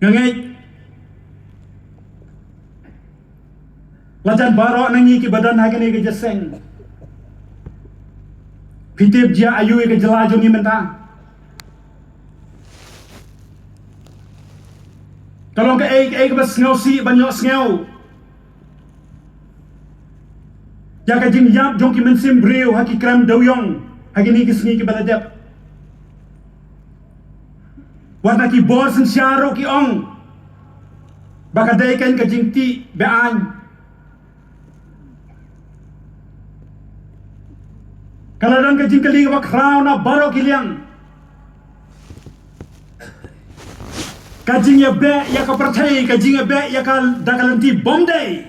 Nga ngeit la jan baroh na ngi kiba don ha kane ka jingïaseng. Phi tip jia aïu ïa ka jylla jong ngi mynta? Ka long kaei kaei kaba sngewsih ban ïohsngew ïa ka jingïap jong ki mynsiem briew ha ki krem dewiong ha kine ki sngi kiba la dep. Wat na ki bor synshar ruh ki ong ba ka dei kein ka jingtih be-aiñ. Ka la don ka jingkylli kaba khraw na baroh ki liang. Ka jingïabeh ïa ka pyrthei, ka jingïabeh ïa ka da ka lynti bym dei.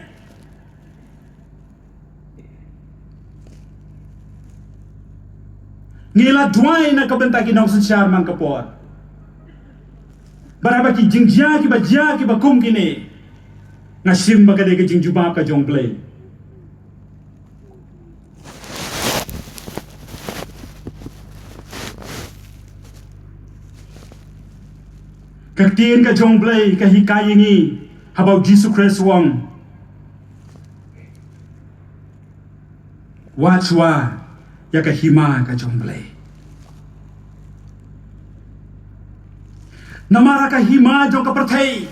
Ngi la duwai na ka bynta ki nongsynshar man ka por. Bad haba ki jingjia kiba jia kiba kum kine, nga shim ba ka dei ka jingjubab ka jong Blei. Ka ktien ka jong Blei ka hikai ïa ngi haba u Jisu Khrist u ong, wad shuwa ïa ka hima ka jong Blei. Namar ha ka hima jong ka pyrthei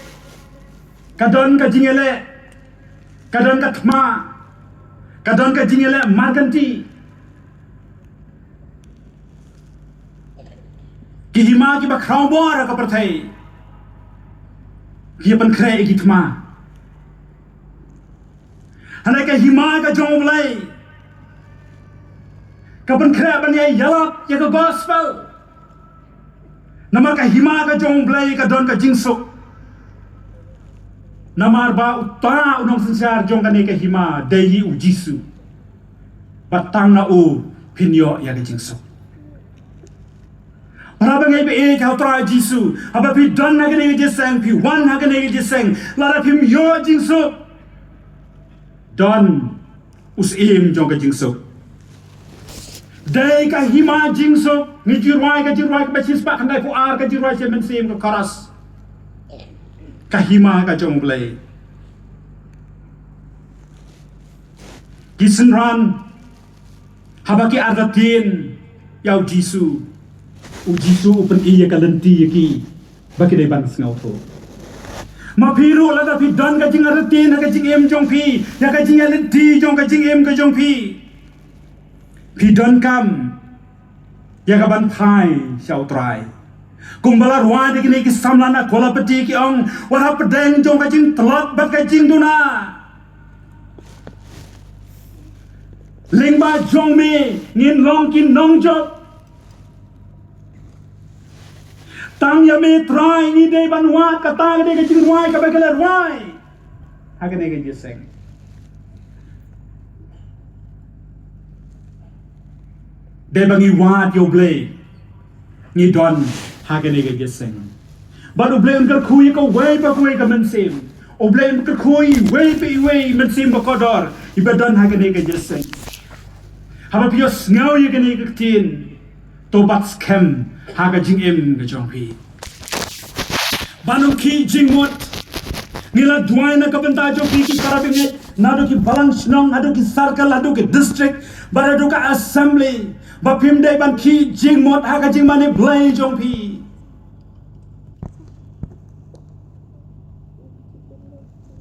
ka don ka jingïaleh, ka don ka thma, ka don ka jingïaleh markynti. Ki hima kiba khraw bor ha ka pyrthei ki ïa pynkhreh ïa ki thma. Hynrei ka hima ka jong u Blei ka pynkhreh ban ïa ïalap ïa ka gospel. Namar ka hima ka jong u Blei ka don ka jingsuk. Namar ba uta u nongsynshar jong kane ka hima dei hi u Jisu. Bad tang na u phin ïoh ïa ka jingsuk. Para bangeit ba ïeit ha u Trai Jisu, haba phi don ha kane ka jingïaseng, phi wan ha kane ka jingïaseng, lada phim ïoh jingsuk, don u Syiem jong ka jingsuk. Dei ka hima jingsuk. Ngi ju rwai ka jingrwai kaba shispah khyndai phew ar, ka jingrwai sha mynsiem ka chorus. Ka hima ka jong u Blei. Ki synran haba ki artatien ïa u Jisu, u Jisu u pyni ïa ka lynti ïa ki ba ki dei ban sngewthuh. Ma phi ruh lada phi don ka jingartatien ha ka jingim jong phi ïa ka jingïalynti jong ka jingim ka jong phi, phi donkam ïa ka ban phai sha u Trai. Kumba la rwai da kine ki samla na Kolapati ki ong, wat hapdeng jong ka jingtlot bad ka jingduna, lyngba jong me ngin long ki nongjop. Tang ïa me Trai ngi dei ban wad, kata ka dei ka jingrwai kaba ki la rwai ha kane ka jingïaseng. Dei ba ngi wad ïa u Blei ngi don ha kane ka jingïaseng. Bad u Blei un kyrkhu ïa kawei pa kawei ka mynsiem. U Blei un kyrkhu ïa iwei pa iwei i mynsiem ba kordor iba don ha kane ka jingïaseng. Haba phi ïohsngew ïa kane ka ktien, to bat skhem ha ka jingim ka jong phi. Ban ym khih jingmut. Ngi la duwai na ka bynta jong phi ki para bangeit, naduh ki balang shnong, haduh ki circle, haduh ki district, bad haduh ka assembly, ba phim dei ban khih jingmut ha ka jingmane Blei jong phi.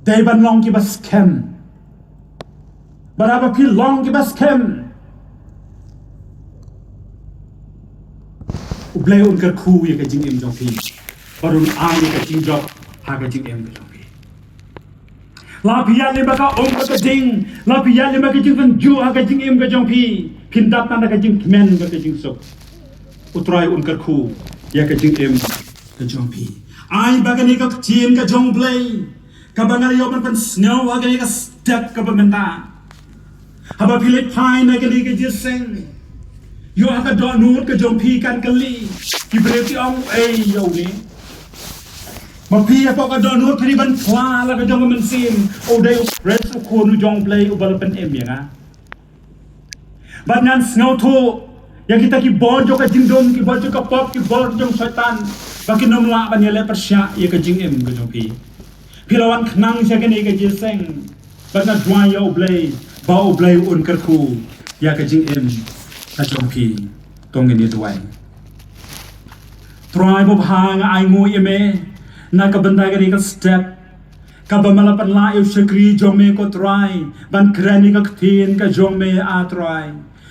Dei ban long kiba skhem. Bad haba phi long kiba skhem, u Blei un kyrkhu ïa ka jingim jong phi. Bad un ai ïa ka jingjop ha ka jingim ka jong phi. La phi ïaid lyngba ka um ka ding, la phi ïaid lyngba ka jingtynjuh ha ka jingim ka jong phi, Phin dap tang da ka jingkmen bad ka jingsuk. U Trai un kyrkhu ïa ka jingim ka jong phi. Ai ba kane ka ktien ka jong U Blei kaba nga ïoh ban pynsngew ha kane ka step kaba mynta. Haba phi leit phai na kane ka jingïaseng, ïoh ha ka dohnud ka jong phi kan kylli, ki briew ki ong ei ïa une. Ma phi hapoh ka dohnud phi dei ban phla la ka jong ka mynsiem, u dei u Khrist u Khun u jong U Blei uba la pynim ïa nga. Bad ngan sngewthuh ïa kita ki bor jong ka jingdum, ki bor jong ka pop, ki bor jong Soitan, ba kin ym lah ban ïaleh pyrshah ïa ka jingim ka jong phi. Phi la wan khnang sha kane ka jingïaseng, bad nga duwai ïa U Blei ba U Blei un kyrkhu ïa ka jingim ka jong phi. To ngin ïa duwai. Trai babha, nga ainguh ïa me na ka bynta kane ka step kaba me la pynlah ïa u shakri jong me, ko Trai, ban kren ïa ka ktien ka jong me, A Trai.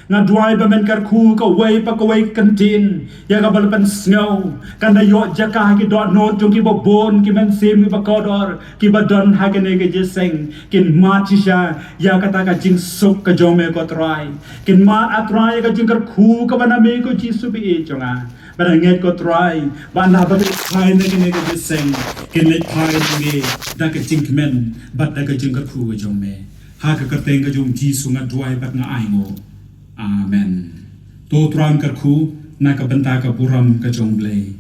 Nga duwai ba men kyrkhu kawei pa kawei ka ktien ïa kaba la pynsngew, kan da ïoh jaka ha ki dohnud jong kiba bun, ki mynsiem kiba kordor kiba don ha kane ka jingïaseng. Kin mad shisha ïa kata ka jingsuk ka jong me, ko Trai. Kin mad, A Trai, ïa ka jingkyrkhu kaba na me, ko Jisu ba ïeit jong nga. Bad nga ngeit, ko Trai, ba ynda ba leit phai na kane ka jingïaseng, kin leit phai na me da ka jingkmen bad da ka jingkyrkhu ka jong me. Ha ka kyrteng ka jong U Jisu nga duwai bad nga ainguh. Amen. To U Trai un kyrkhu na ka bynta ka burom ka jong U Blei.